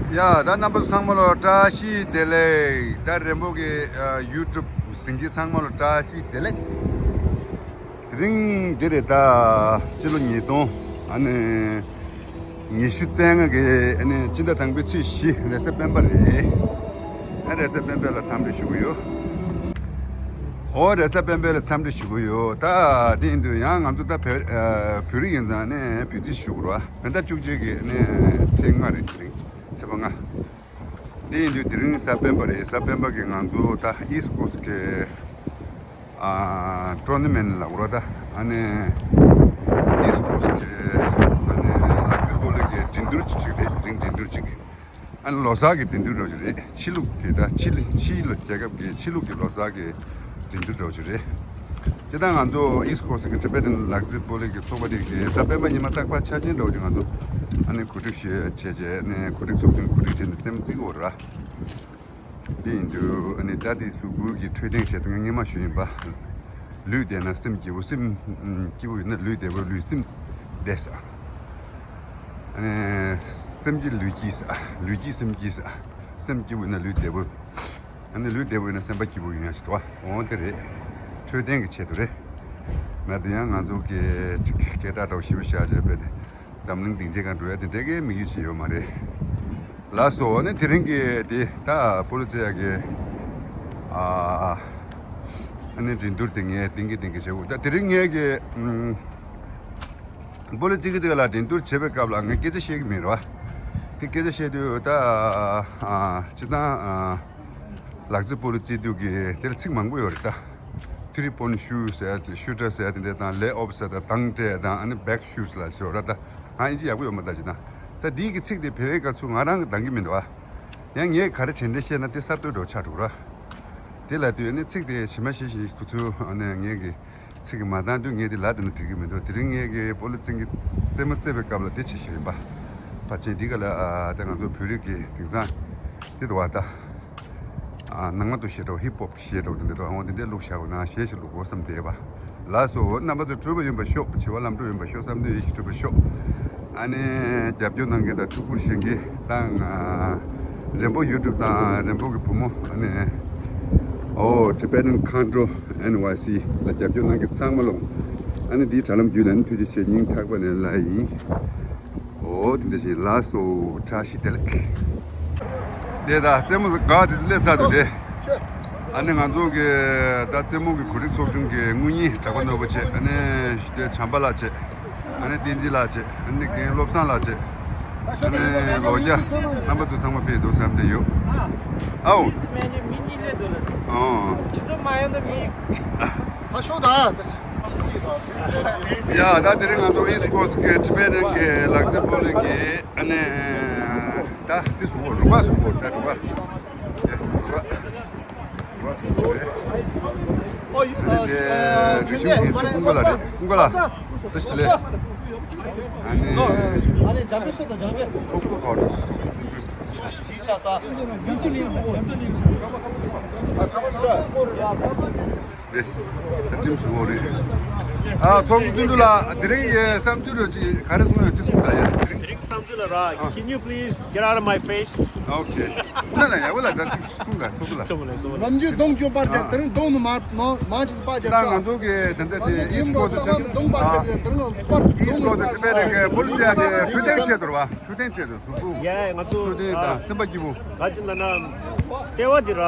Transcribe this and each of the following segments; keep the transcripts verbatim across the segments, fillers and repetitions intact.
ཡ་ད་རྣམ་པ་ཚོ་ཚང་མ་ལ་བཀྲ་ཤིས་བདེ་ལེགས། ད་རེན་པོ་གི་ཡུ་ཊུབ་གཟིགས་མཁན་ཚང་མ་ལ་བཀྲ་ཤིས་བདེ་ལེགས། དེ་རིང་འདི་རེད། ད་ཕྱི་ལོ་ཉིས་སྟོང་ཨ་ནི་ཉི་ཤུ་རྩ་ལྔ་གི་ཨ་ནི་སྤྱི་ཟླ་དང་པོའི་ཚེས་བཞི་རེས་གཟའ་སྤེན་པ་རེད། ཨ་རེས་གཟའ་སྤེན་པ་ལ་འཚམས་འདྲི་ཞུ་གི་ཡོད། ཨོ་རེས་གཟའ་སྤེན་པ་ལ་འཚམས་འདྲི་ཞུ་གི་ཡོད། ད་དེ་ཡིན་དུས་ཡང་ང་ཚོ་ད་བོད་ཨ་བོད་རིགས་ཡིན་ཙང་ནས་བོད་རྩིས་ཞུ་དགོས་རེད་བ། བོད་ཟླ་བཅུ་གཅིག་གི་ནས་ཚེས་ལྔ་རེད། དེ་རིང་ཚེས་པ་ལྔ། དེ་ཡིན་དུས་དེ་རིང་གཟའ་སྤེན་པ་རེད། གཟའ་སྤེན་པ་གི་ང་ཚོ་ད་ཨིསཊ་ཀོ་སི་ཊི་གི་ཨ་ཊོར་ན་མེན་ཊི་ལབ་དགོས་རེད་ད། ཨ་ནི་ཨིསཊ་ཀོ་སི་ཊི་གི་ཨ་ནི་ལག་རྩེད་སྤོ་ལོ་གི་འགྲན་བསྡུར་ཅིག་རེད། དེ་རིང་འགྲན་བསྡུར་ཅིག་ཨ་ནི་ལོ་གསར་གྱི་འགྲན་བསྡུར་འདྲ་བོ་ཞིག་རེད། ཕྱི་ལུགས་ཀྱི་ད་ཕྱི་ལུགས་ཕྱིའི་ལོ་རྒྱལ་ཁབ་ཀྱི་ཕྱི་ལུགས་ཀྱི་ལོ་གསར་གྱི་འགྲན་བསྡུར་འདྲ་བོ་ཞིག་རེད། དེ་དང་ང་ཚོ་ཨིསཊ་ཀོ་སི་ཊི་གི་ཊི་བེ་ཊན་ལག་རྩེད་སྤོ་ལོ་གི་ཚོགས་པ་དེ་གི་གཟའ་སྤེན་པ་ཉི་མ་རྟག་པར་འཆར་ཅན་འདྲ་བོ་ཞིག་ང་ཚོ་ཨ་ནི་གོ་སྒྲིག་ཞུས་བྱས་བྱས་ནས་གོ་སྒྲིག་ཚོགས་ཆུང་གོ་སྒྲིག་བྱས་ནས་རྩེད་མོ་རྩེ་གི་ཡོད་རེད། དེ་ཡིན་དུས་ཨ་ནི་ད་དེ་གཟུགས་པོ་གི་འཕྲོད་བསྟེན་བྱེད་སྟངས་སྔོན་མ་ཞུས་ཡིན་པ། ལུས་བདེ་ན་སེམས་སྐྱིད་པོ། སེམས་སྐྱིད་པོ་ཡིན་ན་ལུས་བདེ་པོ། ལུས་སེམས་བདེ་ས། ཨ་ནི་སེམས་སྐྱིད་ལུས་སྐྱིད་ས། ལུས་སྐྱིད་སེམས་སྐྱིད་ས། སེམས་སྐྱིད་པོ་ཡིན་ན་ལུས་བདེ་པོ། ཨ་ནི་ལུས་བདེ་པོ་ཡིན་ན་སེམས་པ་སྐྱིད་པོ་ཡོང་ཡ་ཞིག་འདུག་བ། འོ་དེ་རེད། འཕྲོད་བསྟེན་གྱི་ཆེད་དུ་རེད། མ་དེ་ཡང་ང་ཚོ་གི་ཅིག་སྐད་གྲགས་འདྲ་བོ་ཞེ་པོ་བཞག་བྱས་པས་ཏེ། འཛམ་གླིང་སྡིངས་ཆའི་སྒང་འགྲོ་ཡ་དེ་འདྲའི་གི་དམིགས་ཡུལ་ཞིག་ཡོད་མ་རེད། ལགས་སོ། ཨ་ནི་དེ་རིང་གི་དེ་ད་སྤོ་ལོ་རྩེ་ཡ་གི་ཨ་ཨ་ནི་འགྲན་བསྡུར་དེ་ངས་ཏིང་གི་ཏིང་གི་བྱེད་དགོས། ད་དེ་རིང་ངས་གི་ཨམ་སྤོ་ལོ་རྩེ་གི་དེ་ལ་འགྲན་བསྡུར་བྱེད་པའི་སྐབས་ལ་ངས་སྐད་ཆ་བཤད་གི་མེད་རེད་བ། དེ་སྐད་ཆ་བཤད་དུས་ད་ཨ་སྤྱིར་བཏང་ཨ་ལག་རྩེད་སྤོ་ལོ་རྩེ་དུས་ཀྱི་དེ་ལ་ཚིག་མང་པོ་ཡོད་རེད་ད། ཐི་རི་པོ་ཡིན་ཊི་ཤུ་ཟེར་ཡ་དེ། ཤུ་ཊར་ཟེར་ཡ་དེ་འདྲ་དང་། ལེ་ཨོབ་ཟེར་ཡ་དང་། ཌང་ཊེ་དང་། ཨ་ནི་བེག་ཤུ་ལ་ཟེར་བ་ར། ད་ང་ཨིན་ཇི་ཡག་པོ་ཡོད་མ་རེད་ད། ཅི་ན་ད་འདིའི་གི་ཚིག་དེ་བོད་པའི་སྐབས་སུ་ང་རང་གི་འདང་གི་མི་འདུག་ཨ། ཡང་ངས་ག་རེ་དྲན་དྲན་བཤད་ན་དེ་གསར་གཏོད་འདྲ་བོ་ཆགས་འགྲོ་ར། དེ་ལ་དུས་ནི་ཚིག་དེ་ཇི་མ་ཇི་བཞིན་ཁོ་ཚོས་ཨ་ནི་ངས་གི་ཚིག་གི་མ་འདང་དུས་ངས་དེ་ལ་དེ་ནི་འགྲིག་གི་མི་འདུག། དེ་རིང་ངས་གི་སྤོ་ལོ་རྩེད་གི་རྩེད་མོ་རྩེ་བའི་སྐབས་ལ་དེ་བྱེད་བཞིན་ཡིན་པ། ཕལ་ཆེར་འདི་ག་ལ་ཨ་ད་ང་ཚོ་བོད་རིགས་ཀྱི་དེང་སང་དེ་འདུག་བ་ད། ཨ་ནང་མ་དུ་ཤེས་འགྲོ། ཧིབ་ཧོབ་ཤེས་འགྲོ་དེ་འདྲ་དང་འོ་དེ་འདྲའི་ལུགས་བཞག་དགོས་ན་ཞེས་ཞིག་ལུགས་འོ་བསམ་བསྡད་པ། ལགས་སོ། རྣམ་པ་ཚོ་གྲུབ་པ་ཡིན་པ་ཤོག། བྱེད་པ་ལམ་འགྲོ་ཡིན་པ་ཤོག། བསམ་དོན་ཡིད་ཀྱིས་གྲུབ་པ་ཤོག། ཨ་ནི་རྒྱབ་སྐྱོར་གནང་མཁན་དང་ཐུགས་ཁུར་བཞེས་མཁན་དང་ཨ་རེན་པོ་ཡུ་ཊུབ་དང་རེན་པོ་གི་བུ་མོ། ཨ་ནི་ཨོ་Tibetan Khandro N Y C ལ་རྒྱབ་སྐྱོར་གནང་མཁན་ཚང་མ་ལ་ཨ་ནི་འདིའི་དྲ་ལམ་བརྒྱུད་ལ་ནི་ཐུགས་རྗེ་ཆེ་སྙིང་ཐག་པ་ནས་ལ་ཡིན། ཨོ་དེ་འདྲ་ཞིག་ལགས་སོ། བཀྲ་ཤིས་བདེ་ལེགས། དེ་ད་རྩེད་མོ་ག་དེ་སླེབས་ཚར་འདུག་དེ། ཨ་ནི་ང་ཚོ་གི་ད་རྩེད་མོ་གི་གོ་སྒྲིག་ཚོགས་ཆུང་གི་དངུལ་གཉེར་གྲགས་པ་ནོར་བུ་བྱས། ཨ་ནི་དེ་བྱམས་པ་ལགས་བྱས། ཨ་ནི་བསྟན་འཛིན་ལགས་བྱས། ཨ་ནི་རྒན་བློ་བཟང་ལགས་བྱས། ཨ་ནི་ལོ་བརྒྱ་རྣམ་པ་ཚོ་ཚང་མ་ཕེབས་འདུག་བསམ་བསྡད་ཡོད། ཨའོ། ཨོ། ཡ་ད་དེ་རིང་ང་ཚོ་ཨིསཊ་ཀོ་སི་ཊི་གི་ཊི་བེ་ཊན་གི་ལག་རྩེད་སྤོ་ལོ་གི་ཨ་ནི་ད་དེ་སུ་གོ་རུ་བ་སུ་གོ་ད་རུ་བ་རུ་བ་སུ་གོ་རེད། ཨ་ནི་དེ་རི་ཤུང་གི་དེ་ཀུན་དགའ་ལགས་རེད། ཀུན་དགའ་ལགས་བཀྲ་ཤིས་བདེ་ལེགས། ཨ་ནི་ཐོག་ཐོག་ཁ་རུ་ཨེ། ད་ཁྲིམས་སུ་འོ་རེད། ཨ་ཚོགས་གཙོ་དོན་གྲུབ་ལགས་དེ་རིང་ཡའི་བསམ་ཚུལ་རོ་ཅིག་ག་རེ་གསུང་ཡོད་ཅི་གསུང་ད་ཡ་དེ་རིང་། དེ་རིང་བསམ་ཚུལ་ལ་ར། Can you please get out of my face? ཨོ་ཁེ། ན་ན་ཡ་བོ་ལ་ད་ཅིག་གསུང་ད་ཚོགས་གཙོ་ལགས། ལམ་རྒྱུད་གདོང་གྱོན་པར་བྱ། དེ་རིང་གདོང་ནི་མ་མ་མ་ཅིག་པ་བྱ། ད་ང་ཚོ་གི་ད་ལྟ་དེ་ཨིསཊ་ཀོ་སི་ཊི་གདོང་པར་བྱ། དེ་རིང་པར་ཨིསཊ་ཀོ་སི་ཊི་པེ་རེ་གི་པོ་ལི་ཇི་ཡ་དེ་འཕྲོད་བསྟེན་ཆེད་དུ་ར་བ། འཕྲོད་བསྟེན་ཆེད་དུ་གཟུགས་པོ། ཡ་ང་ཚོ་འཕྲོད་བསྟེན་དང་སེམས་པ་སྐྱིད་པོ། ག་ཅི་ལ་ན། ལྟེ་བ་འདི་ར།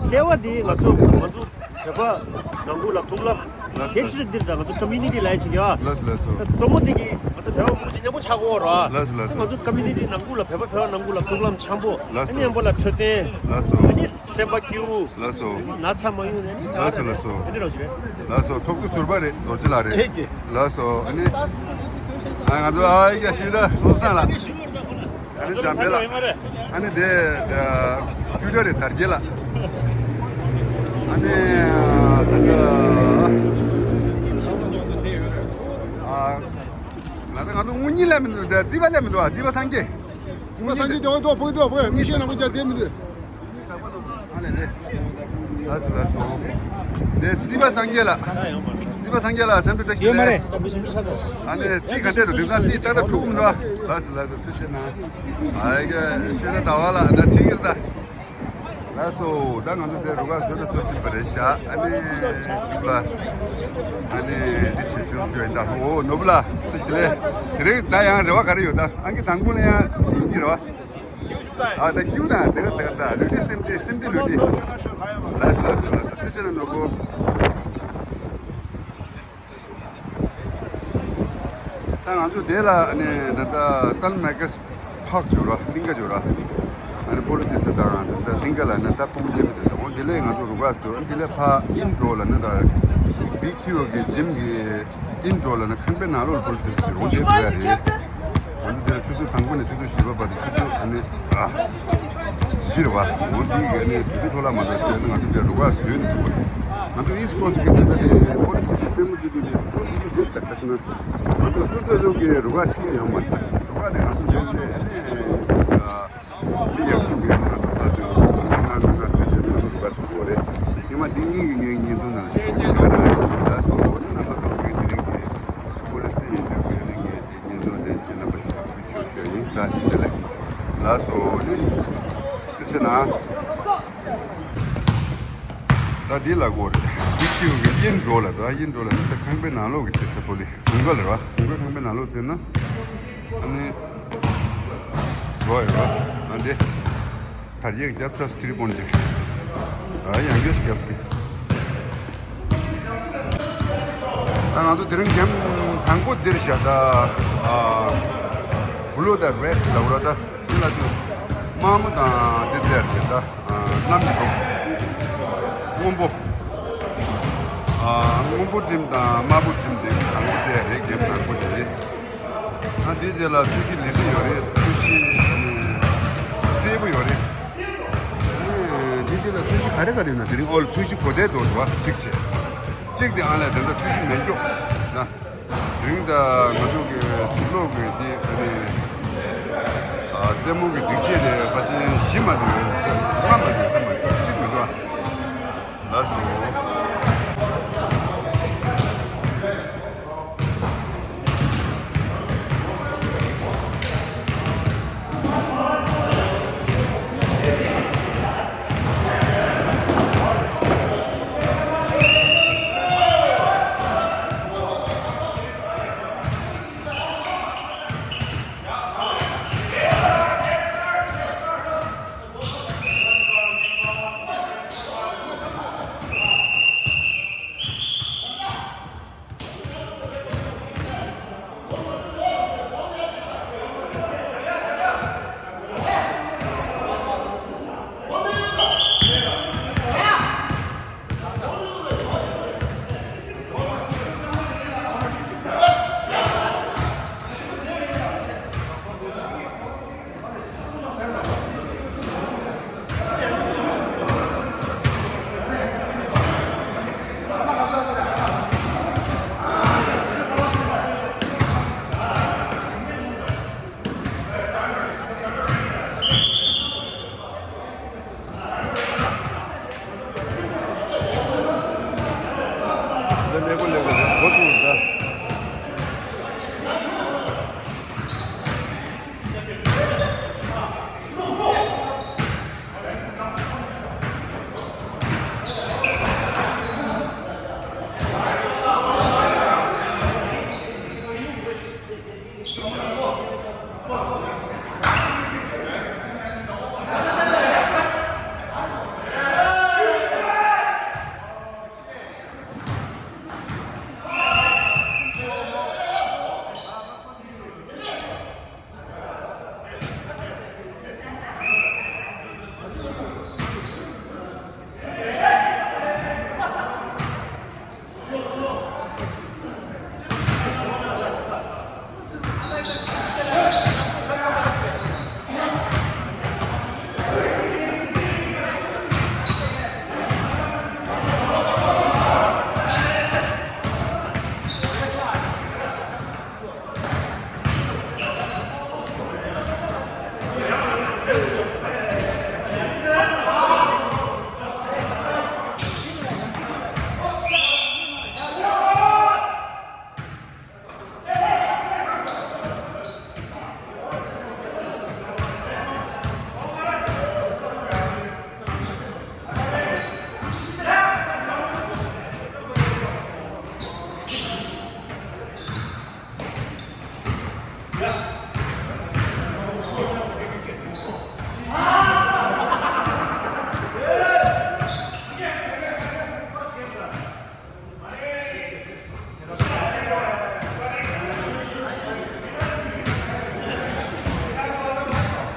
ལྟེ་བ་འདི་ང་ཚོ་ང་ཚོ་བོད་པ་ནང་ཁུལ་ལ་མཐུན་ལམ། ལགས་སོ། དེ་ཅི་ཟེར་འདིར་ད་ང་ཚོ་ཀོ་མུ་ནི་ཊི་ལ་ཡ་ཅིག་ཡ། ལགས་སོ་ལགས་སོ། ད་མཚོ་མོ་འདི་གི་ང་ཚོ་བོད་པ་མང་པོ་ཅིག་མཉམ་པོ་ཆགས་ཀྱི་ཡོད་ར། ལགས་སོ་ལགས་སོ། ང་ཚོ་ཀོ་མུ་ནི་ཊི་ནང་ཁུལ་ལ་བོད་པ་བོད་པ་ནང་ཁུལ་ལ་མཐུན་ལམ་འཆམ་པོ། ལགས་སོ། ཨ་ནི་མཉམ་པོ་ལ་འཕྲོད་བསྟེན། ལགས་སོ། ཨ་ནི་སེམས་པ་སྐྱིད་པོ། ལགས་སོ། ན་ཚ་མ་ཡོང་ནས་ནི། ལགས་སོ་ལགས་སོ། དེ་འདྲ་རོགས་ཅིག་རེད། ལགས་སོ། ཚོགས་གཙོ་ཟུར་པ་རེད། རྡོ་རྗེ་ལགས་རེད། ལགས་སོ། ཨ་ནི་ཨ་ང་ཚོ་ཨ་ཡ་ཤི་ར་བློ་བཟང་ལགས། ཨ་ནི་འཇམ་དཔལ་ལགས། ཨ་ནི་དེ་ཤུ་ཊར་རེད། དར་རྒྱས་ལགས། ཨ་ནི་ད་ལྟ་ཨ་ད་ལྟ་ང་ཚོ་དངུལ་གཉེར་སླེབས་མི་འདུག་དེ་རྩིས་པ་སླེབས་མི་འདུག་རྩིས་པ་སངས་རྒྱས། རྩིས་པ་སངས་རྒྱས་དེ་འོ་དོ་ཕུག་དོ་ཕུག་དངུལ་ཤེས་ན་ཕུག་ཅག་དེ་མི་འདུག་ཨ་ལས་དེ། ལགས་སོ་ལགས་སོ། དེ་རྩིས་པ་སངས་རྒྱས་ལགས། རྩིས་ སངས་རྒྱས་ལ་སེམས་པའི་བཀྲ་ཤིས་ཡོད་མ་རེད། ཨ་ནི་རྩིས་ག་འདྲས་འདུག་དེང་སང་རྩིས་ཏག་ཏག་འཁྲུག་གི་མི་འདུག་ལགས་སོ་ལགས་སོ། ཐུགས་རྗེ་གནང་། ཨ་ཡ་ཤེས་ར་ཟླ་བ་ལགས་ད་ཁྲིད་ཀྱི་རེད་ད། ལགས་སོ། ད་ང་ཚོ་དེ་རུ་ཁག་བཟོ་དང་བཟོ་བཞིན་པ་རེད་ཤག་ཨ་ནི་མཇུག་ལ་ཨ་ནི་འདི་བྱེད་ཚུལ་ཞུ་ཡིན་ད། འོ་ནོར་བུ་ལགས་བཀྲ་ཤིས་བདེ་ལེགས། དེ་རིང་ད་ཡང་རེ་བ་ག་རེ་ཡོད་ད། ཨང་ཀི་དང་པོ་ལ་ཡང་ཡིན་གྱི་རེད་བ། ཨ་ད་སྐྱིད་དང་དེ་ག་དེ་ག་ད་ལུས་བདེ་སེམས་བདེ་སེམས་བདེ་ལུས་བདེ། ལགས་སོ་ལགས་སོ་ལགས་སོ། ཐུགས་རྗེ་གནང་ནོར་བུ། ད་ང་ཚོ་དེ་ལ་ནི་ད་ལྟ་སལ་མ་ཀེས་ཕག་ཅོ་ར་གླིང་ག་ཅོ་ར། ཨ་ནི་པོ་ལི་ཏི་ས་དང་ད་ལྟ་གླིང་ག་ལ་ནི་ད་ཕུང་ཅེམ་དེ་ས་འོ་དེ་ལས་ང་ཚོ་རུ་ཁག་སོ་དེ་ལས་ཕ་ཨིན་འགྲོ་ལ་ནི་ད་བིག་ཁྱི་ཡོ་གི་ཇིམ་གི་ཨིན་འགྲོ་ལ་ནི་ཁང་པའི་ནང་ལོགས་པོ་ལི་ཏི་ས་ཅོ་འོ་དེ་འགྲོ་ཡ་རེད། ང་ཚོ་དེ་ལ་ཆུ་ཚོད་དང་པོ་ནས་ཆུ་ཚོད་བཞི་པ་བར་དུ་ཆུ་ཚོད་ཨ་ནི་ཨ་བཞི་རེད་བ། འོ་འདི་ག་ནི་དུས་ཚོད་འཕྲོ་བརླག་མ་གཏོགས་བྱས་ན་ང་ཚོ་དེ་རུ་ཁག་བཟོས་ནས་འདུག་བ། ང་ཚོ་ཨིསི་ཁོ་སི་གི་དེ་ལྟ་དེ་པོ་ལི་ཏི་སི་རྩེད་མོ་རྩེ་དུས་ནས་བཟོ་ཞིག་གི་དེ་ལྟ་ཁ་ཤི་ན་ང་ཚོ་སོ་སོ་སོ་གི་རུ་ཁག་ཁྲིད་ཡོང་མ་རེད། རུ་ཁག་དེ་ང་ཚོ་དེ་ལྟ་ཨ་ནི་ཨ་མི་ཡག་པོ་མེད་ན་ང་ཚོ་ད་དུང་ང་ང་ང་སོ་སོ་ང་ཚོ་རུ་ཁག་བཟོ་དགོས་རེད། ཉི་མ་འདི་གཉིས་ཀྱི་ངའི་བརྙན་ཐུང་ནང་ཞུགས་ཡོད་རེད། ད་སོ་ནི་རྣམ་པ་ཚོ་གི་དེ་རིང་གི་པོ་ལི་ཏི་སི་ཡིན་དུས་ཀྱི་ནི་ངས་དེ་བརྙན་ཐུང་དེ་ཁྱེད་རྣམ་པ་ཞུ་བའི་ཆོས་ཞུ་ཡིན། ད་དེ་ལས་ལ་སོ་ནི་དེ་ཚེ་ན་ད་འདི་ལ་གོ་རེད། འདི་ཁྱེའུ་གི་དབྱིན་འགྲོ་ལ་ད་དབྱིན་འགྲོ་ལ་ད་ཁང་པའི་ནང་ལོགས་ཀྱི་ཅི་ས་པོ་ལི་དུང་དཀར་ལ་ར་དུང་དཀར་ཁང་པའི་ནང་ལོགས་ཚེ་ན་ཨ་ནི་འགྲོ་ཡོད་ར། ཨ་འདི་དར་ཡག་རྒྱབ་ས་སུ་ཐིར་པོན་ཅིག་ཨ་ཡང་རྒྱས་རྒྱབ་སྐད། ད་ང་ཚོ་དེ་རིང་གྱམ་དང་པོ་འདིར་བཞག་ད། ཨ་བུ་ལོ་དང་རེད་ལབ་ར། ད་འདི་ལ་ཚོ་དམར་མོ་དང་འདི་རྩེར་བྱས་ད། ཨ་གནམ་གྱི་ཐོག་སྔོན་པོ། ཨ་སྔོན་པོ་འགྲིམ་དང་དམར་པོ་འགྲིམ་དེ་དང་པོ་རྩེ་རེད། གྱམ་དང་པོ་དེ་རེད། ཨ་འདི་རྗེས་ལ་ཚོས་གཞི་ལེ་ལེ་ཡོད་རེད། ཚོས་གཞི་ཨ་ནི་སེར་པོ་ཡོད་རེད། ཨ་འདི་རྗེས་ལ་ཚོས་གཞི་ག་རེ་ག་རེ་ཡོད་ན་དེ་རིང་ཨོལ་ཚོས་གཞི་གོ་བརྡའི་རྡོ་འདུག་བ་གཅིག་བྱས། གཅིག་དེ་ཨ་ལས་དེ་འདྲ་ཚོས་གཞི་མེད་སྐྱོ་ན། དེ་རིང་ད་ང་ཚོ་གི་དུག་ལོག་གི་དེ་ཨ་ནི་ཨ་རྩེད་མོ་གི་སྒྲིག་ཆས་དེ་ཕལ་ཆེར་བཞི་མ་དེ་ཡོད་ས་ལྔ་མ་དེ་ཡོད་ས་མ་གཅིག་མི་འདུག་བ། ལགས་སོ།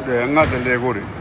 ལྔ་དེ་ཀླད་ཀོར་རེད།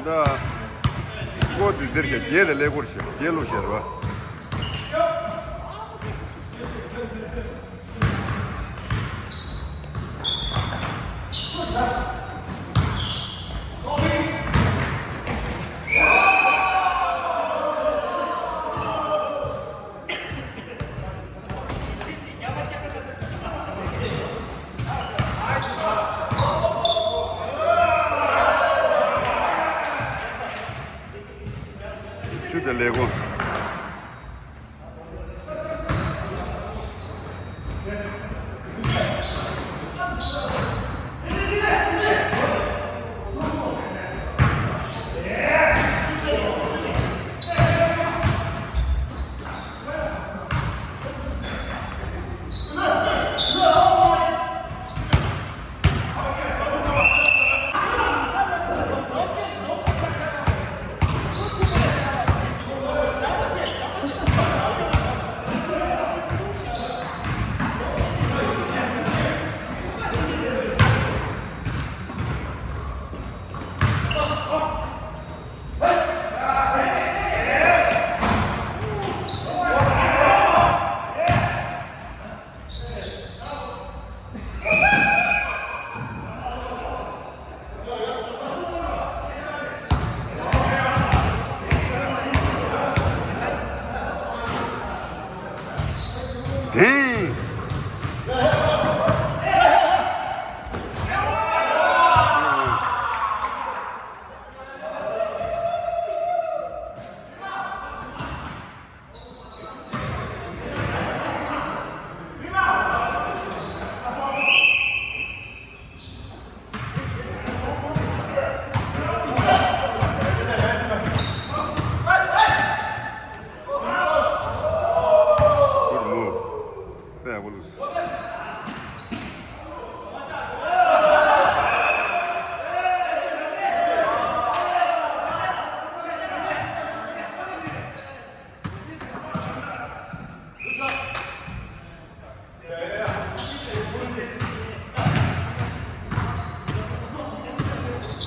ད་སི་ཀོར་དེ་འདིར་བཞག་བརྒྱད་དེ་ཀླད་ཀོར་བཞག་བརྒྱད་བླུགས་བཞག་རེད་པ། བཅུ་དེ་ཀླད་ཀོར། དེ།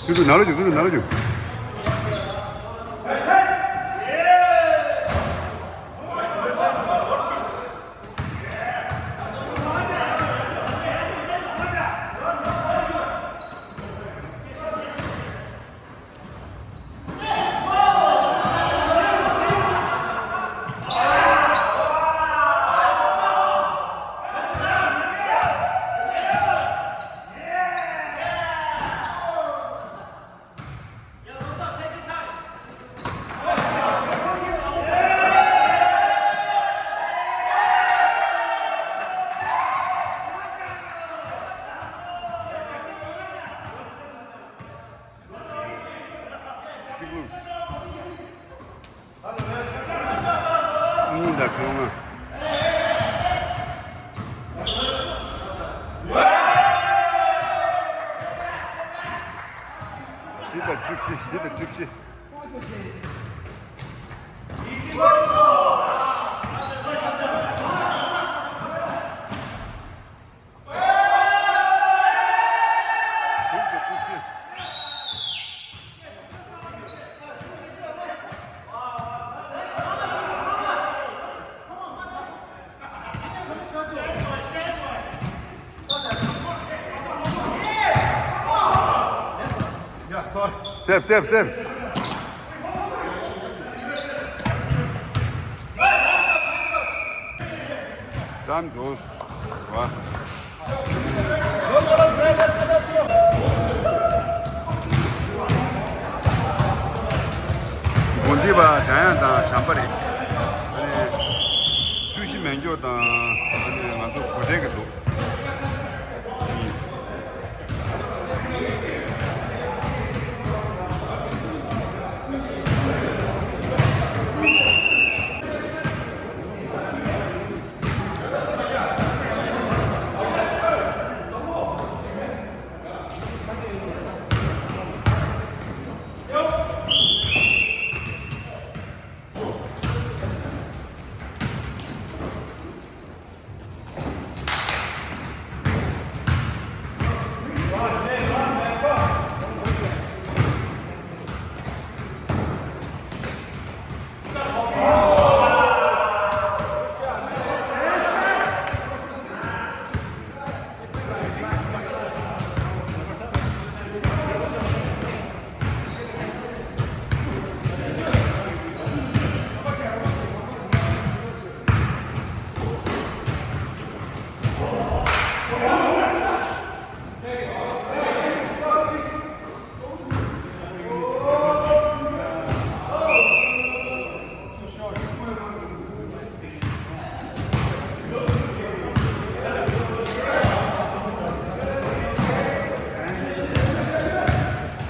ཚུར་ཚུར་ནང་ལ་རྒྱུག་ཚུར་ཚུར་ནང་ལ་རྒྱུག་གཅིག་ལུས། གཉིས་དང་བཅོ་ལྔ། བཞི་དང་བཅུ་བཞི། བཞི་དང་བཅུ་བཞི། སེབ་སེབ་སེབ། ཀྲམ་ཛོས་བ། དགོན་སྡེ་པ་འཇམ་དབྱངས་དང་བྱམས་པ་རེད། ཨ་ནི་སུ་ཤི་མེད་མགྱོགས་དང་ཨ་ནི་ང་ཚོ་གོ་ཐལ་གྱི་འདུག་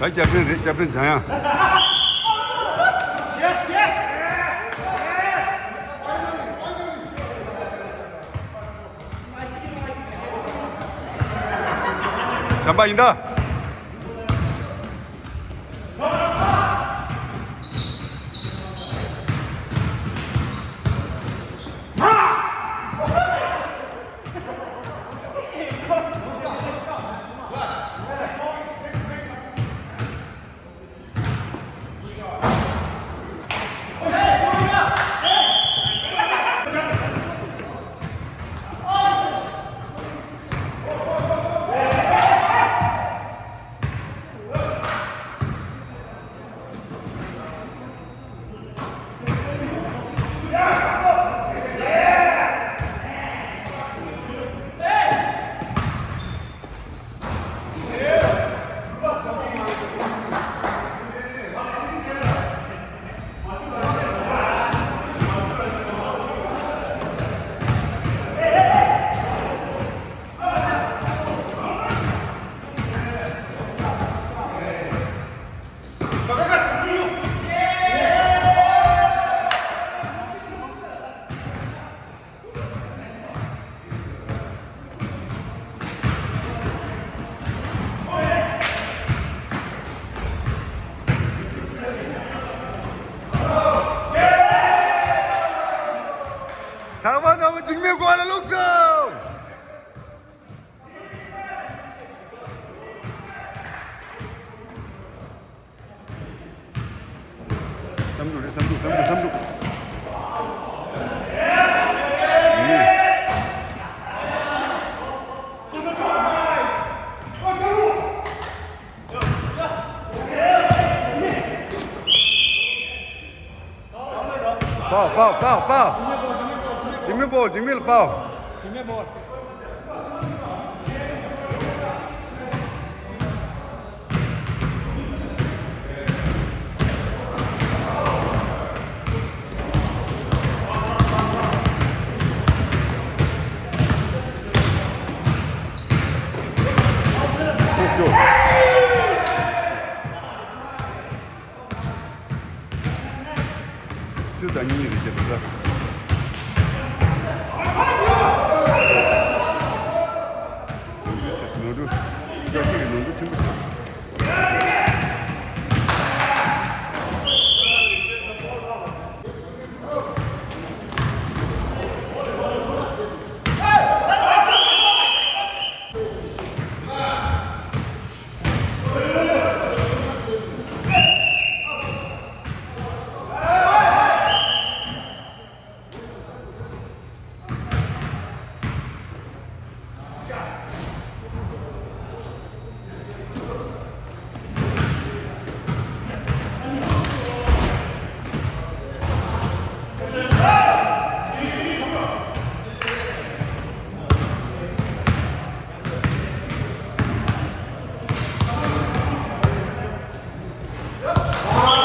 ད་སྐྱབས་སྤྲིན་རེད། སྐྱབས་སྤྲིན་འཇམ་དབྱངས། བྱམས་པ་ཡིན་ད། བསམ་འདུག་བསམ་འདུག་བསམ་འདུག Foul, foul, foul, foul. Jimmy ball, Jimmy foul. བཅུ་དང་གཉིས་རེད་ཀྱི་འདུག་ད། ནོར་འཁྲུལ། བཀྲ་ཤིས་ཀྱི་ནོར་འཁྲུལ་ཆེན་པོ་བྱུང་།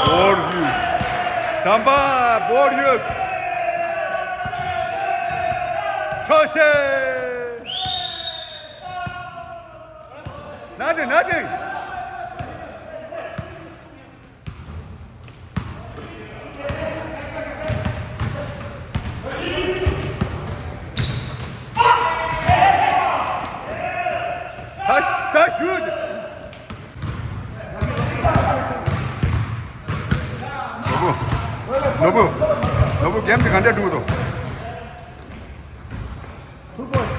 བོར་ཡོད། བྱམས་པ་བོར་ཡོད། ཆོག་ཤེས། Nothing, nothing. ད་ད་ཞུ། ནོར་བུ། ནོར་བུ། ནོར་བུ་གེམ་དེ་ག་འདྲ་འགྲོ་གི་འདུག Two points.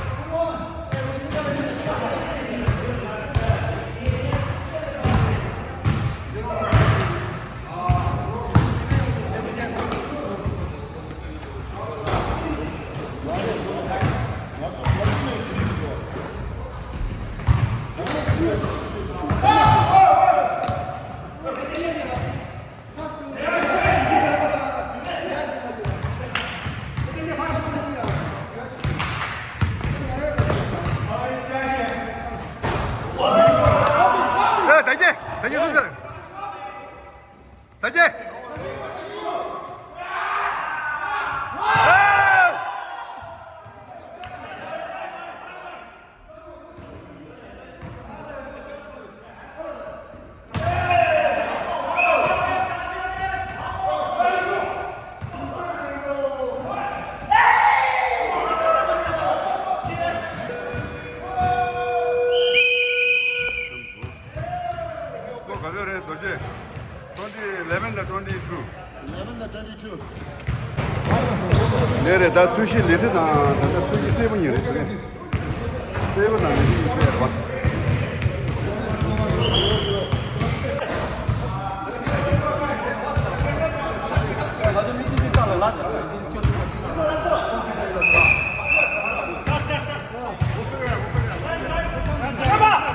ད་རྒྱལ། ད་རྒྱལ་སོང་ཟེར། ད་རྒྱལ། སྐོར་ག་ཚོད་རེད་རྡོ་རྗེ། Twenty eleven དང་twenty two། eleven དང་twenty two། ལས་རེད། ད་ཚོས་གཞི་ལི་ཁྲི་དང་ད་ལྟ་ཚོས་གཞི་སེར་པོ་གཉིས་རེད་དེ། སེར་པོ་དང་ལི་ཁྲི་གཉིས་ཆ་ཡོད་པ།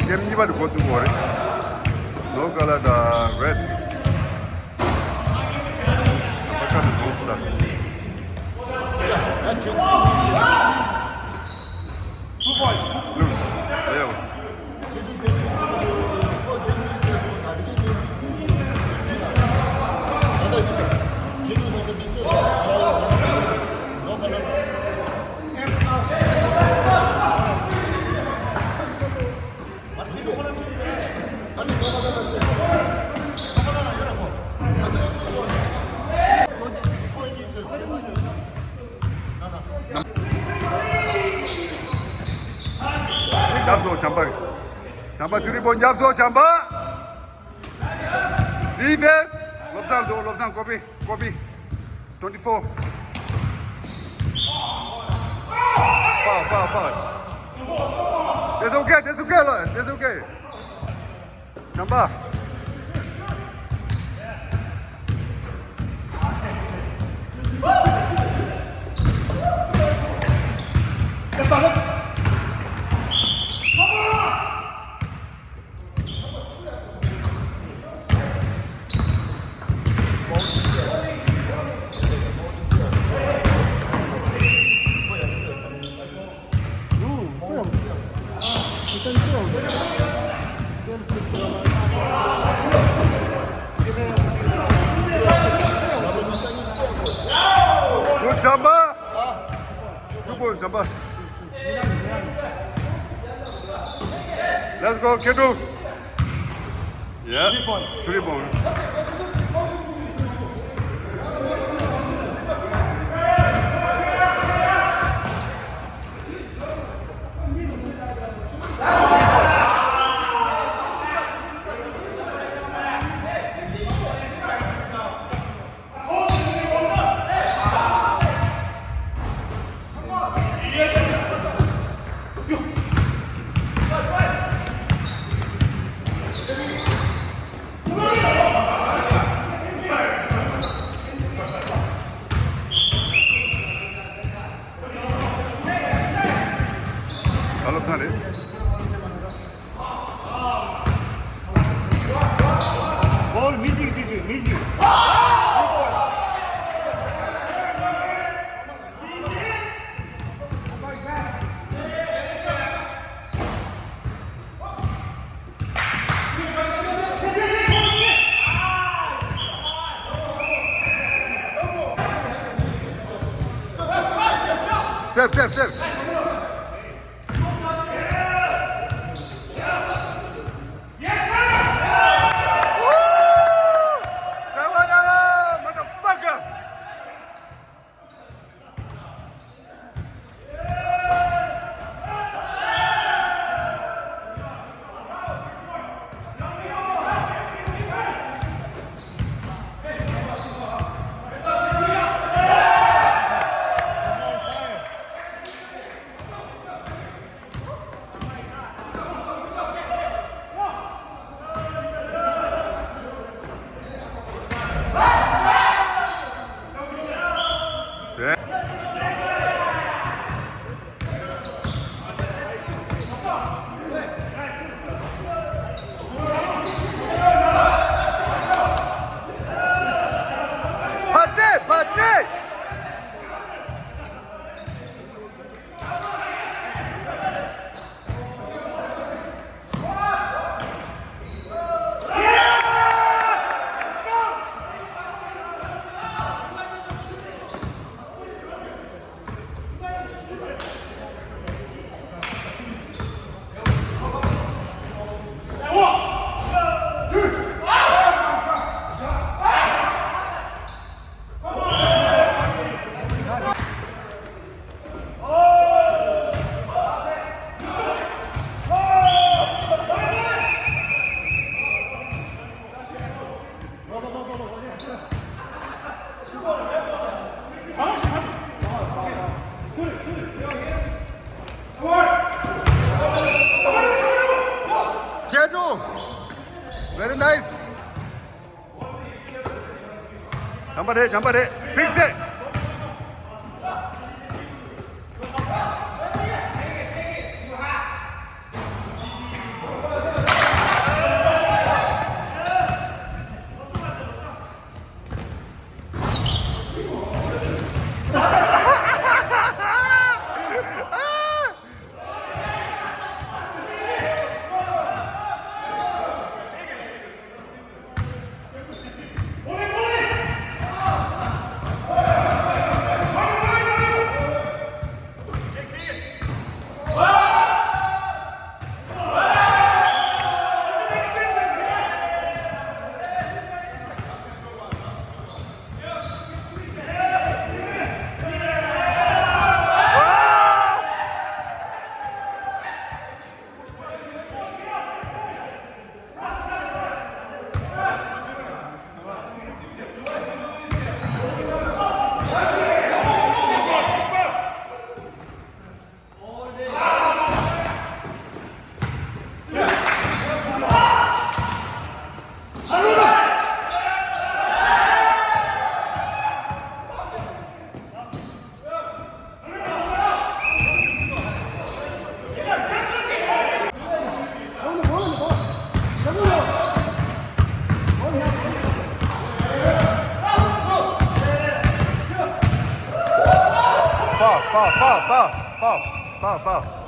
གེམ་གཉིས་པ་དེ་འགོ་བཙུགས་པ་རེད། ལོ་ཀ་ལ་དང་རེད། ཨ་ཁ་ནི་ལུས་ལ། ལུས། ཡ། རྒྱབ་སོ་བྱམས་པ། བྱམས་པ་དུ་རི་པོ་རྒྱབ་སོ་བྱམས་པ། Defense. བློ་བཟང་འདུག་བློ་བཟང་ཀོ་པི་ཀོ་པི། Twenty four. Foul, foul, foul. That's okay, that's okay, that's okay. བྱམས་པ། Good job, Good ball, Jamba. Let's go, Kedu. Yeah. Three points. Three points. ཨ་ལོ་གང་རེད། Ball missing, Gigi, missing. Safe, safe, safe. Kedu, very nice. བྱམས་པ་རེད། བྱམས་པ་རེད། Fix it. Foul, foul, foul, foul, foul, foul, foul.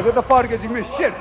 Get the far, get me shit.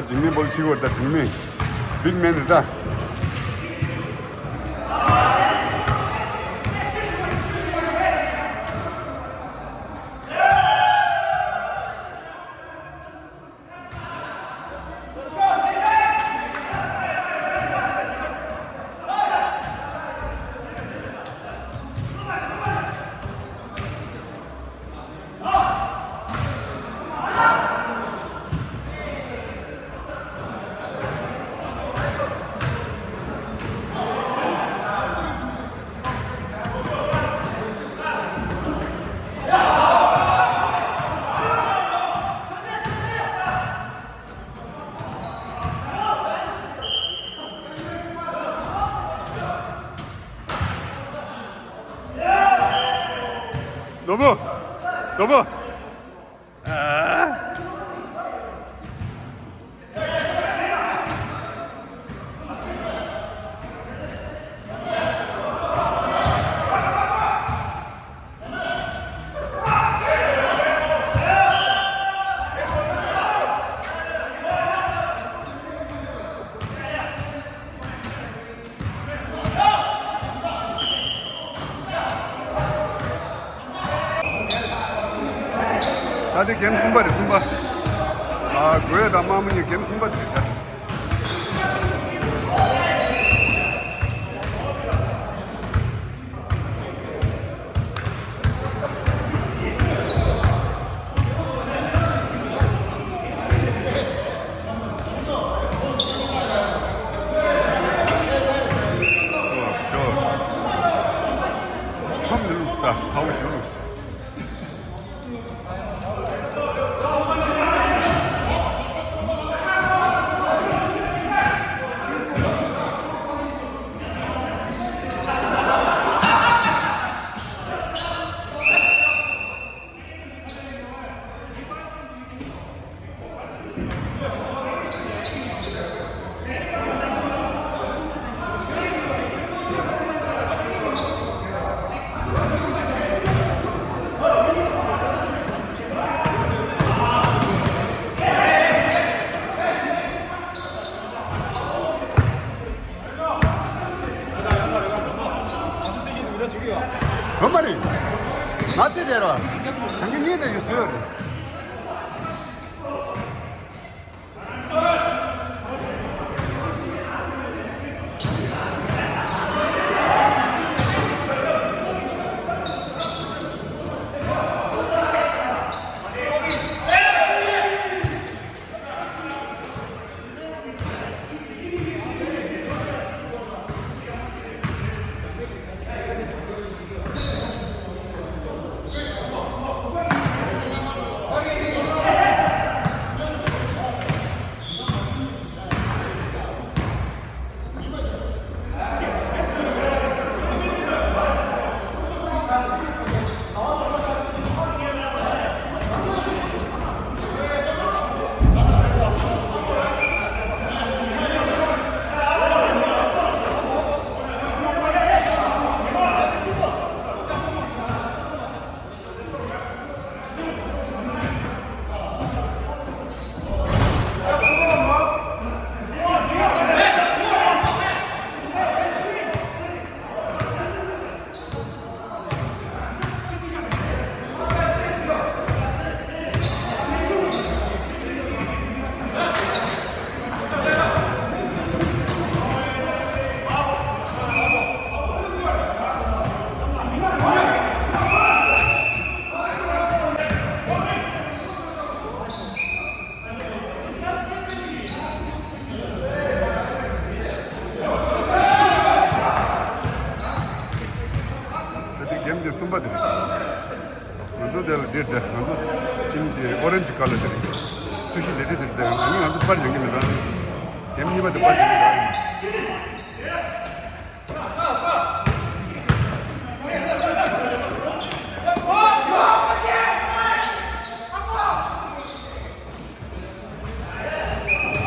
ད་འཇིགས་མེད་པོ་ལ་ཁྲིད་བར་ད་འཇིགས་མེད་བིག་མེན་རེད་ད། ནོར་བུ། ནོར་བུ། ཨ། ད་དེ་གེམ་གསུམ་པ་རེད། གསུམ་པ། ཨ། གོ་ཡ་དང་དམར་མོ་གཉིས་གེམ་གསུམ་པ་དེ་རེད་ད། ཤོར། ཤོར། ཁྲོམ་ནས་བླུགས་སོང་། ད་ཚ་བོ་ཞིག་བླུགས་སོང་། ཡོད་མ་རེད། ང་དེ་དེ་ར། ད་གིན་གཉིས་དེ་ཡོད་ཟེར་བ་རེད། ད་དེ་གེམ་དེ་གསུམ་པ་དེ་རེད། ང་ཚོ་དེ་ལ་དེ་དེ་ང་ཚོ་ཅིན་དེ་ཨོ་རེན་ཇི་ཀ་ལར་དེ་རེད། སུ་ཤི་ལེ་ཏི་དེ་རེད། དེ་ང་ནི་ང་ཚོ་པར་ཡོང་གི་མི་འདུག་གེམ་གཉིས་པ་དེ་པར་ཡོང་གི་མི་འདུག་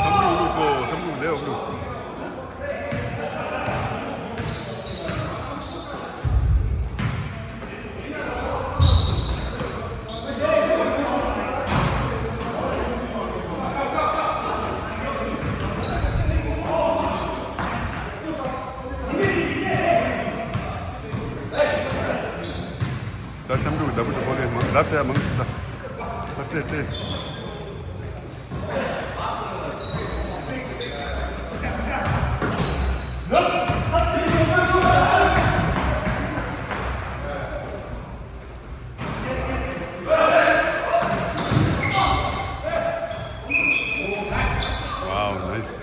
བསམ་གྲུབ་བླུགས་སོ། བསམ་གྲུབ་ལས་བླུགས་སོ། ད་བསམ་གྲུབ་ལྡབ་ཀུ་ཏུ་ཕོ་ལས་མང་ལབ་ཏེ་མང་ལ། ད་སྤྲད་སྤྲད། Wow, nice.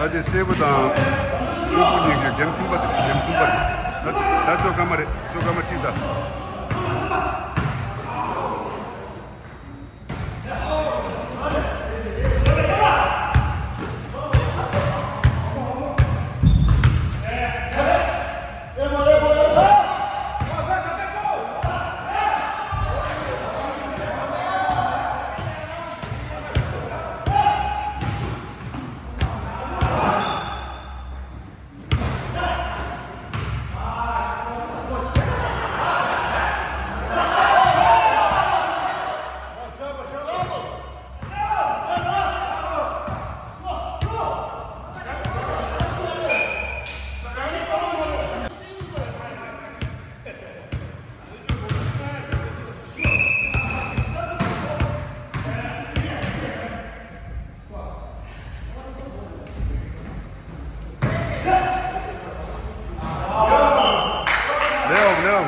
ད་དེ་སེར་པོ་དང་དབུལ་པོ་གཉིས་ཀྱི་འགེམ་གསུམ་པ་དེ། འགེམ་གསུམ་པ་དེ། ད་ད་ཅོ་ཀ་མ་རེད། ཅོ་ཀ་མ་ཁྲིད་ད། ལེའོ་ལེའོ།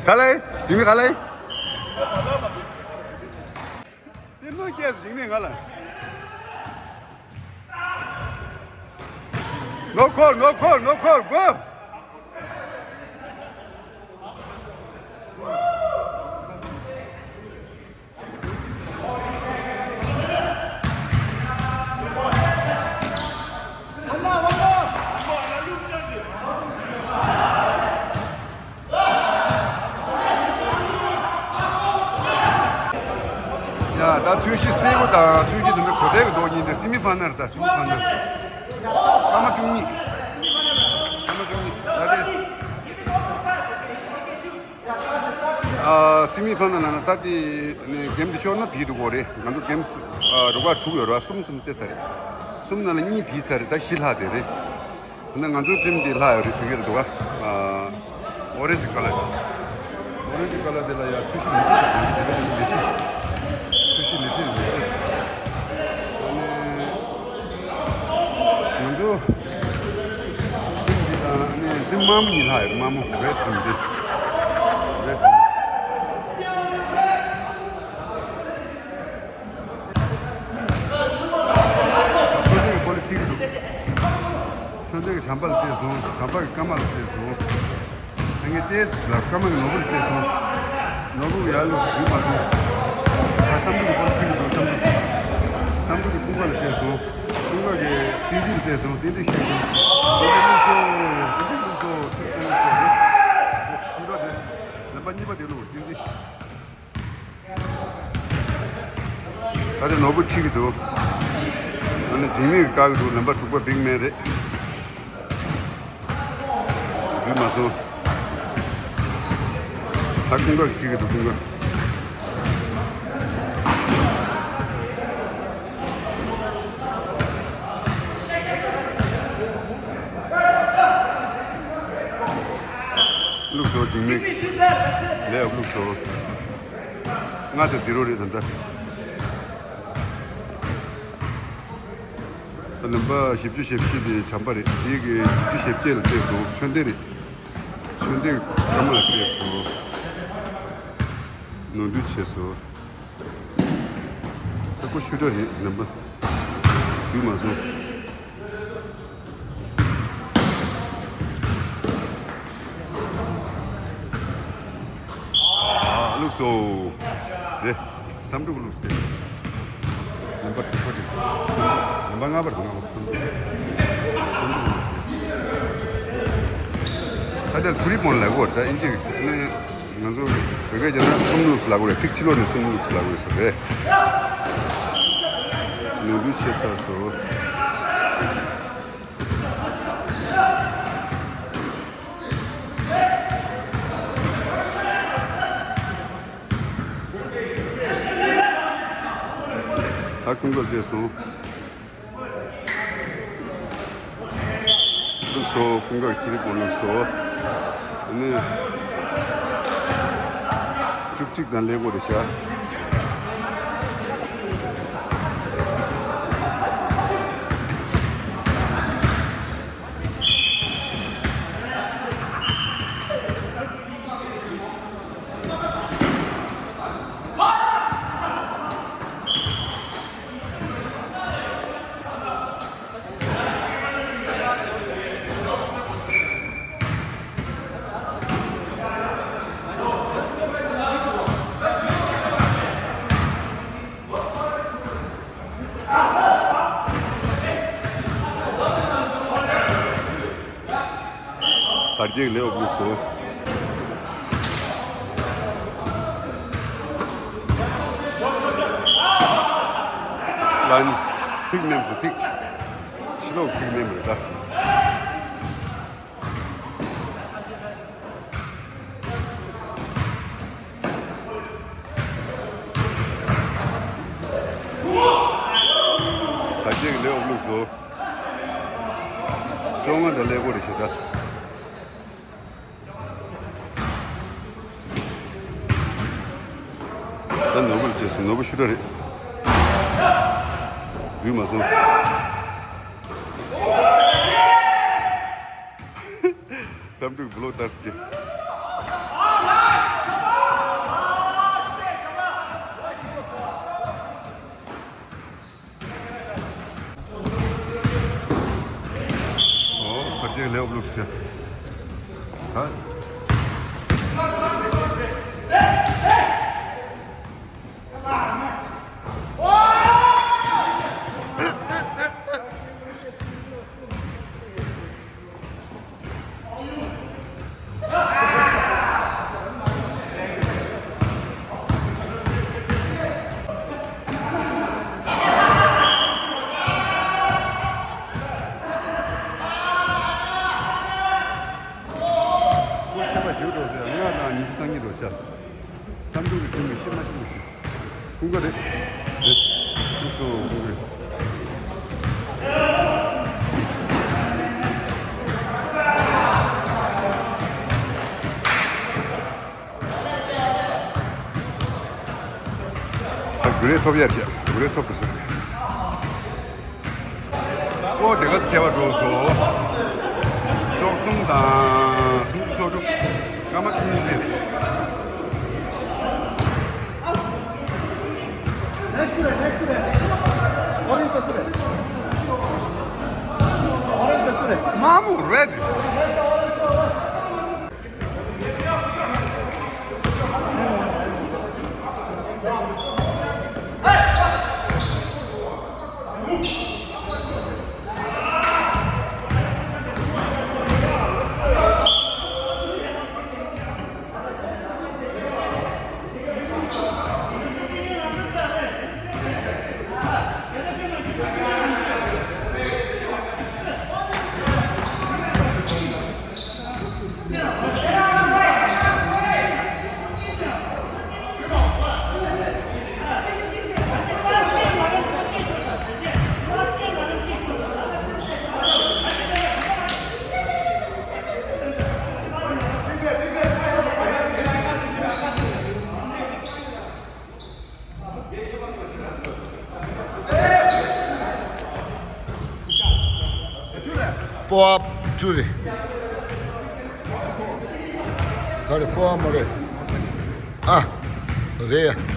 ག་ལེ། ཇི་མི་ག་ལེ། དེ་ལོ་རྒྱས་ཇི་མི་ང་ལ། No call, no call, no call, go! ཡ་ད་ཚོས་གཞི་སེར་པོ་དང་ཚོས་གཞི་དེ་འདྲ་གོ་དེ་གི་རྡོ་གཉིས་དེ་སི་མི་ཕ་ནལ་དང་སི་མི་ཕ་ནལ། སྐར་མ་བཅུ་གཉིས། སྐར་མ་བཅུ་གཉིས་ད་དེ། ཨ། སི་མི་ཕ་ནལ་ལ་ན་ད་དེ་ནས་གེམ་དེ་ཤོར་ན་ཕྱིར་འགྲོ་དགོས་རེད། ང་ཚོ་གེམ་ཨ་རུ་ཁག་དྲུག་ཡོད་ར། གསུམ་གསུམ་རྩེས་ཚར་རེད། གསུམ་ནང་ལ་གཉིས་ཕྱིན་ཚར་རེད། ད་བཞི་ལྷག་དེ་རེད། ད་ང་ཚོའི་ཊིམ་དེ་ལྷག་ཡོད་རེད། ཕ་གིར་འདུག་ག་ཨ། ཨོ་རེན་ཇི་ཀ་ལར་དེ། ཨོ་རེན་ཇི་ཀ་ལར་དེ་ལ་ཡ་ཚོས་གཞི་མི་གཅིག་ཙམ་ཡོད་རེད། དེ་ལ་ཡིན་ལེ་ཤི། ཚོས་གཞི་ལི་ཁྲི་ཡོད་རེད། ཨ་ནི། ང་ཚོ་ཊིམ་འདི་དང་ཨ་ནི་ཊིམ་དམར་མོ་གཉིས་ལྷག་ཡོད། དམར་མོ་རེཌ་ཊིམ་འདི། རེཌ་ཊིམ། ཁྱོད་ཚོས་བྱམས་པ་ལ་བལྟས་སོང་། བྱམས་པ་གི་སྐར་མ་ལ་བལྟས་སོང་། ཨ་ངས་བལྟས་ལ་སྐར་མ་གི་ནོར་བུ་ལ་བལྟས་སོང་། ནོར་བུ་ཡར་ལོག་སུ་འགྲུལ་མ་སོང་། ད་བསམ་གྲུབ་ཀྱི་ཕོ་ལ་ཅིག་འགྲོ། བསམ་གྲུབ། བསམ་གྲུབ་ཀྱི་ཕུང་པ་ལ་བལྟས་སོང་། ཕུང་པ་གི་བསྟན་འཛིན་ལ་བལྟས་སོང་། བསྟན་འཛིན་ཤེས་སོང་། བསྟན་འཛིན་བླུགས་སོ། བསྟན་འཛིན་བླུགས་སོ། ཁྱོད་བསྟན་འཛིན་བླུགས་སོ། ཕུང་པ་དེ་ལམ་པ་གཉིས་པ་དེ་བླུགས། བསྟན་འཛིན། ད་རེས་ནོར་བུ་ཁྲིད་ཀྱི་འདུག་ཨ་ནི་འཇིགས་མེད་ཀྱིས་བཀག་གི་འདུག་ལམ་པ་དྲུག་པ་བིག་མེན་རེད། འཛུལ་མ་སོང་། ད་ཀུན་དགའ་གིས་ཁྲིད་ཀྱི་འདུག་ཀུན་དགའ། བླུགས་སོ། འཇིགས་མེད་ལས་བླུགས་སོ། ལྔ་དང་ཛི་རོ་རེད་ད་ལྟ། ལམ་པ་བཞི་བཅུ་ཞེ་བཞི་དེ་བྱམས་པ་རེད། དེ་གི་བཞི་བཅུ་ཞེ་བརྒྱད་ལ་བལྟས་སོང་། ཆོས་ལྡན་རེད། ཆོས་ལྡན་སྐར་མ་ལ་བལྟས་སོང་། ནོར་འཁྲུལ་བྱས་སོང་། ཨ་ཁུ་ཤུ་དྲག་རེད་ལམ་པ། འཛུལ་མ་སོང་། ཨ་བླུགས་སོ། དེ་བསམ་གྲུབ་བླུགས་ཏེ། ལམ་པ་དྲུག་པ་དེ། ལམ་པ་ལྔ་པ་དེ་ང་བླུགས་སོང་། ད་ལྟ་ཐུ་རི་པོན་ལ་གོ་ད་ཨིན་ཇི་ནི། ང་ཚོ་བོད་སྐད་བརྗོད་ན་གསུམ་བླུགས་སུ་ལབ་དགོས་རེད། ཐིག་ཕྱི་ལོགས་ནས་གསུམ་བླུགས་སུ་ལབ་དགོས་ཟེར་རེད། ནོར་འཁྲུལ་བྱས་ཚར་སོང་། ད་ཀུན་དགའ་བསྡད་སོང་། བླུགས་སོ། ཀུན་དགའ་ཐུ་རི་པོན་བླུགས་སོ། ཨ་ནི། བཅུ་གཅིག་དང་ཀླད་ཀོར་རེད་ཤག་དར་རྒྱས་ལེའུ་བླུགས་སོ། ལན། ཐིག་ནེམ་སོ་ཐིག་ཕྱི་ལོགས་ཐིག་ནེམ་རེད་ད། ད་ཅིག་ལེའུ་བླུགས་སོ། བཅོ་ལྔ་དང་ཀླད་ཀོར་རེད་ཤག་ད། ད་ནོར་བུ་ལ་བཅད་སོང་། ནོར་བུ་ཤུ་དྲག་རེད། འཛུལ་མ་སོང་། བསམ་གྲུབ་བློ་ལྟར་སྐྱེ། ཨོ། ཕར་རྒྱག་ལེའུ་བླུགས་ཟེར། ཧ། སྐོར་ཐེབས་པ་ཞིག་འགྲོ་ཟེར། ལྔ་དང་ཉི་ཤུ་རྩ་གཉིས་འགྲོ་ཆ། བསམ་གྲུབ་ཀྱི་ཁྱིམ་གྱི་ཤི་མ་ཤི་མི་ཤི། ཀུན་དགའ་རེད། རེད། ལུགས་སོ་ཀུན་དགའ། ད་གུ་རེ་ཐོབ་ཡར་བཞག་གུ་རེ་ཐོབ་ཏུ་སོང་། སྐོར་དེ་ག་ཚོད་བྱས་པ་འགྲོ་སོང་། བཅུ་གསུམ་དང་སུམ་ཅུ་སོ་དྲུག་སྐར་མ་བཅུ་གཉིས་ཙམ་རེད། Next to that, next to that. Orange to that. Orange to Mamu ready. Four up བཅུ་རེད། ག་རེ་four up མ་རེད། ཨ། རེད་ཡ།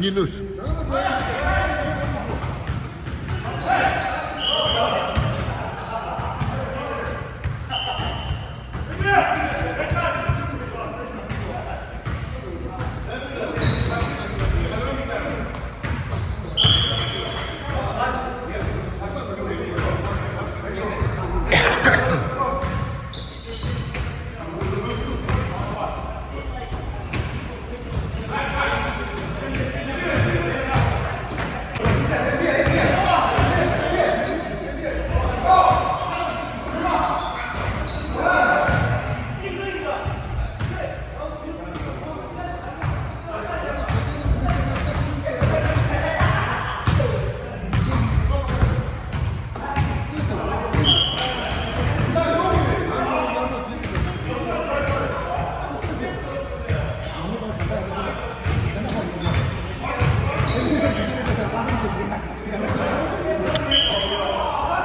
གཉིས་ལུས།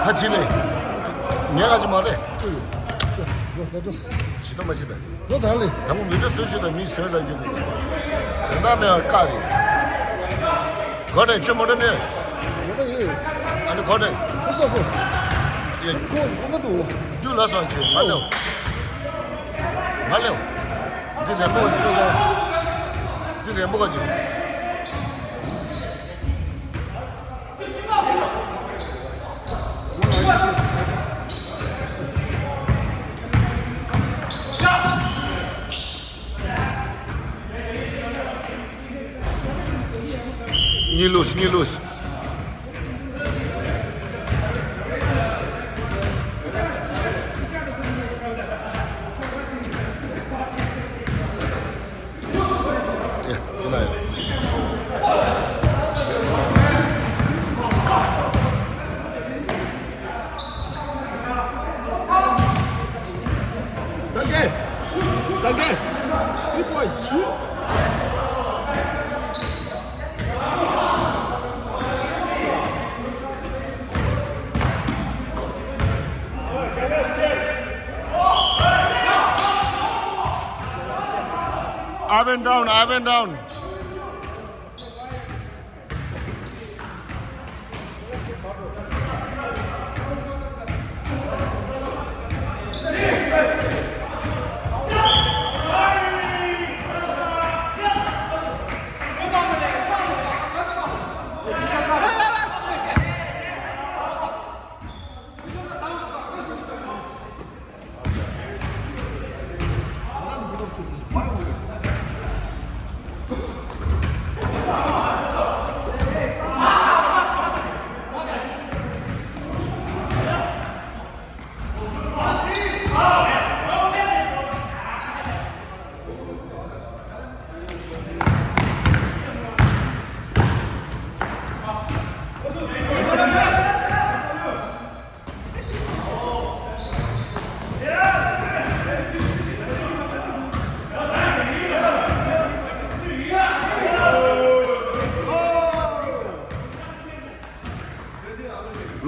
ཁ་ཕྱི་ནས། ཉལ་ག་ཅི་མ་རེད། ཇི་ལྟ་མ་བྱེད་པས། ལོ་དང་ལེ། དང་པོ་མི་འགྲོ་བཟོས་བྱོས་དང་མི་བཟོས་ལ་རྒྱུག་དགོས། དོན་དག་མེད་པར་བཀག་རེད། གོ་དྲན་ཆོས་མོ་འདྲ་མེད། ཡོད་པ་ཡོད། ཨ་ནི་གོ་དྲན། ཁོ་ས་ཁོ། ཡོད། ཁོ་ཁོ་མ་འདུག་རྒྱུ་ལ་སོང་ཆོས་མ་ལེའོ། མ་ལེའོ། འདི་རན་པོ་ག་ཅིག་འདི་རན་པོ་ག་ཅིག་གཉིས་ལུས། གཉིས་ལུས། Up and down, up and down.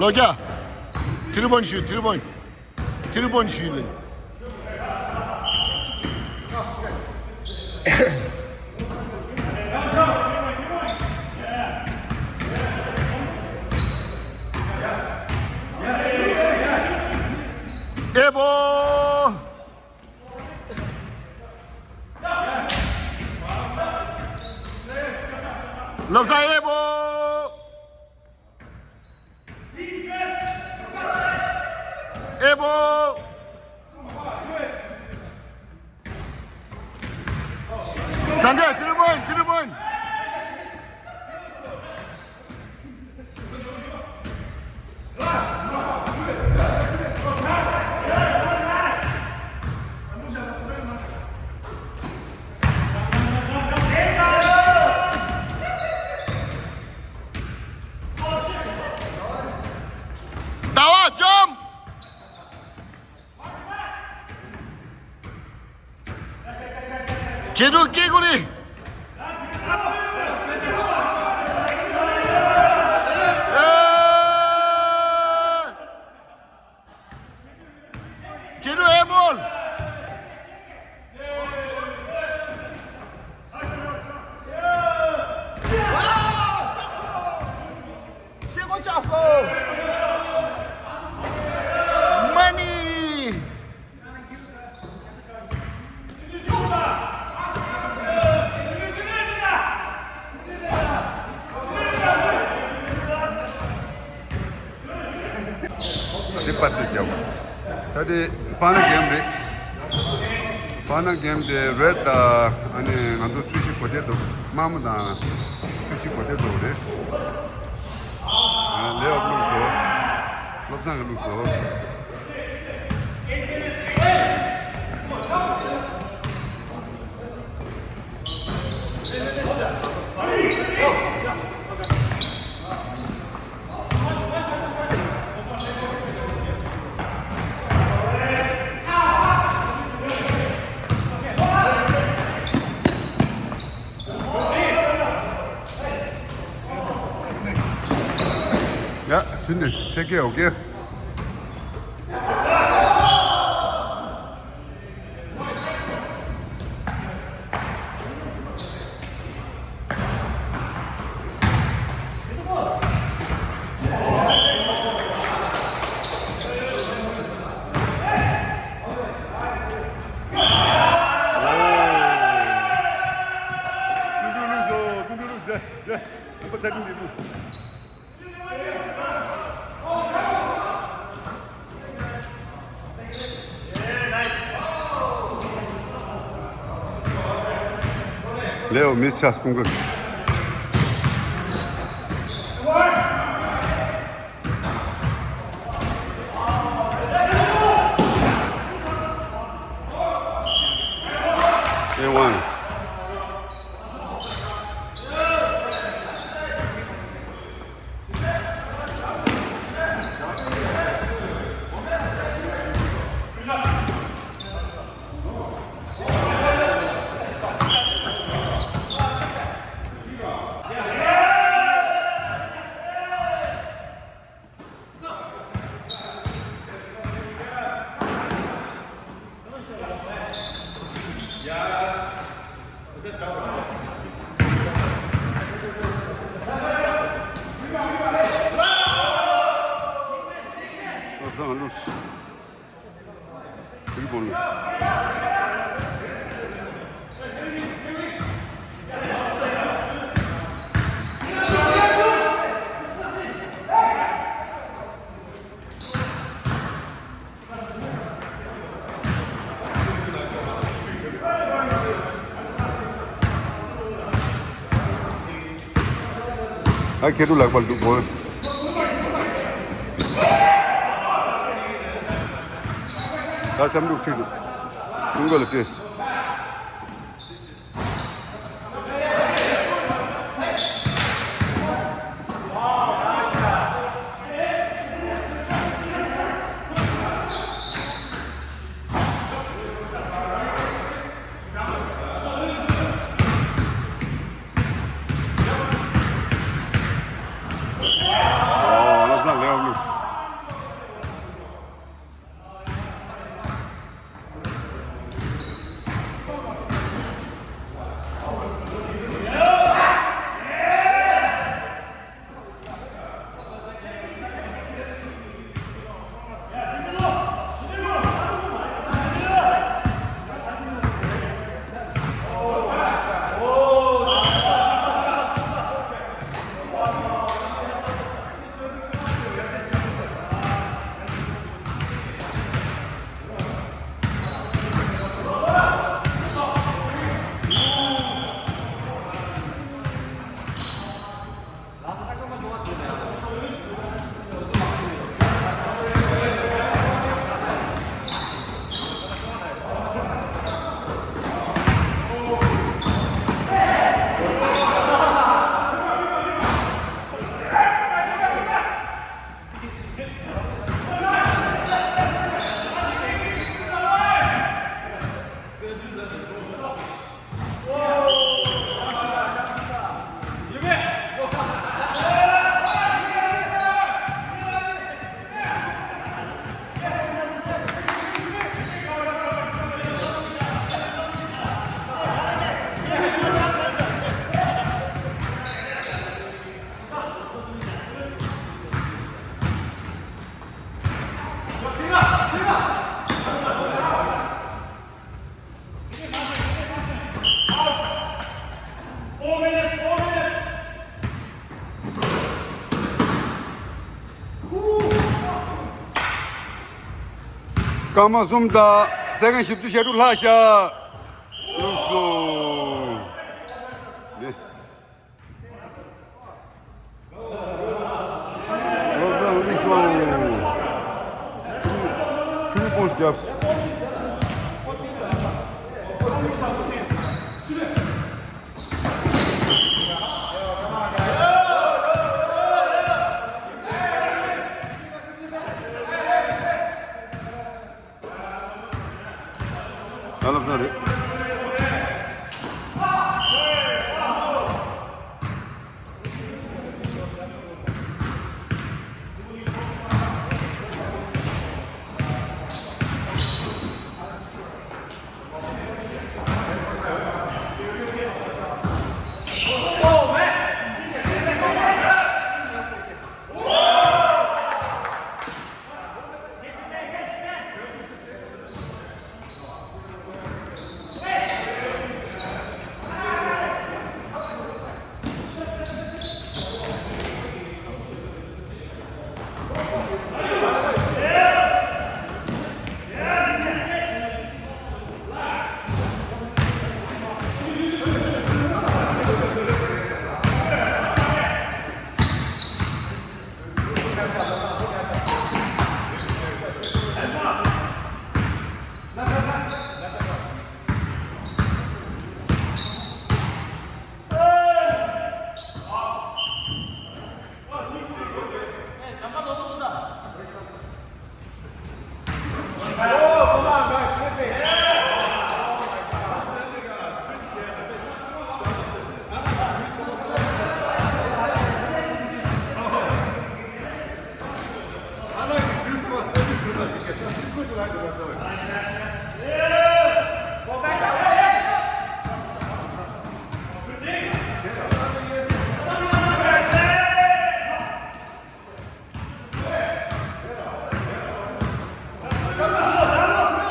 ལོ་རྒྱ། ཐིར་པོན་ཞུ། ཐིར་པོན། ཐིར་པོན་ཞུ་ལེ། ཨེ་པོ། ལོ་ཙཱ་ཨེ་པོ། ཨེ་པོ། སངས་རྒྱས། ཐིར་པོན། ཐིར་པོན། དེ་འགྲོ་སྐྱེ་དགོས་རེད། ཁྱེད་རང་ཨེ་བོལ། ཤེལ་སྒོ་བཅག་སོང་། མ་ནི། ཅི་པར་དེ་རྒྱབ། ད་དེ་པ་ན་གེམ་རེད། པ་ན་གེམ་དེ་རེད། ད་ཨ་ནི་ང་ཚོ་ཚོས་གཞི་གོ་བདེ་འདུག་དམའ་མོ་དང་ཚོས་གཞི་གོ་བདེ་འདུག་རེད། ལེའོ་བླུགས་སོ། བློ་བཟང་གིས་བླུགས་སོ། ཡ། ཕྱི་ནས་ཁྲེག་གེ་ཨོ་ཀེ། ལེའོ་མིས་ཆགས་ཀུན་དགོས། ཨེ་ཝན། བློ་བཟང་བླུགས། བུ་རི་བོ་བླུགས། ཨ་ཁེ་ཏུ་ལག་པར་འདུག་གོ། ད་བསམ་འགྲུབ་ཁྲིད་འདུག་ཀུན་དགའ་ལ་སྤྲད། ཨོ། བློ་བཟང་ལེའོ་བླུགས། སྐར་མ་གསུམ་དང་སེ་ཀན་བཞི་བཅུ་ཞེ་དྲུག་ལྷག་ཤག་ལུགས་སོ། ནི། བློ་བཟང་ལུགས་སོ། ཁྱུ་ཁྱུ་སྤོན་རྒྱབ། ཨ་ལབ་ས་རེད།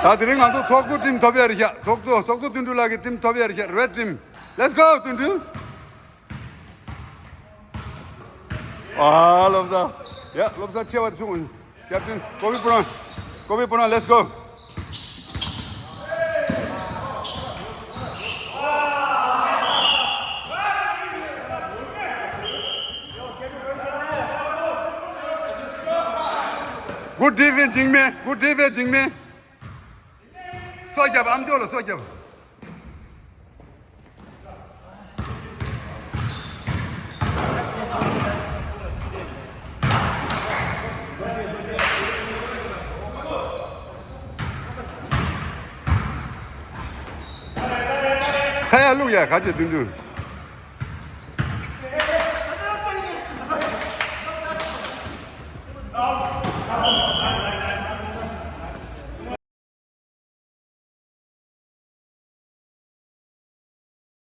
ད་དེ་རིང་ང་ཚོ་ཚོགས་གཙོ་ཊིམ་ཐོབ་ཡ་རེད་ཤག་ཚོགས་གཙོ་ཚོགས་གཙོ་དོན་གྲུབ་ལགས་ཀྱི་ཊིམ་ཐོབ་ཡ་རེད་ཤག་རེད་ཊིམ། Let's go དོན་གྲུབ། ཨ་བློ་བཟང་། ཡ་བློ་བཟང་ཆེ་བ་བྱུང་། ཀེབ་ཊིན་ཀོ་བི་པུ་རང་། ཀོ་བི་པུ་རང་། Let's go. Good defense འཇིགས་མེད། Good defense འཇིགས་མེད། སོ་རྒྱབ། ཨམ་ཅོག་ལ་སོ་རྒྱབ། ཁ་ཡར་བླུག་ཡ། ག་ཅེ་དུན་དུན།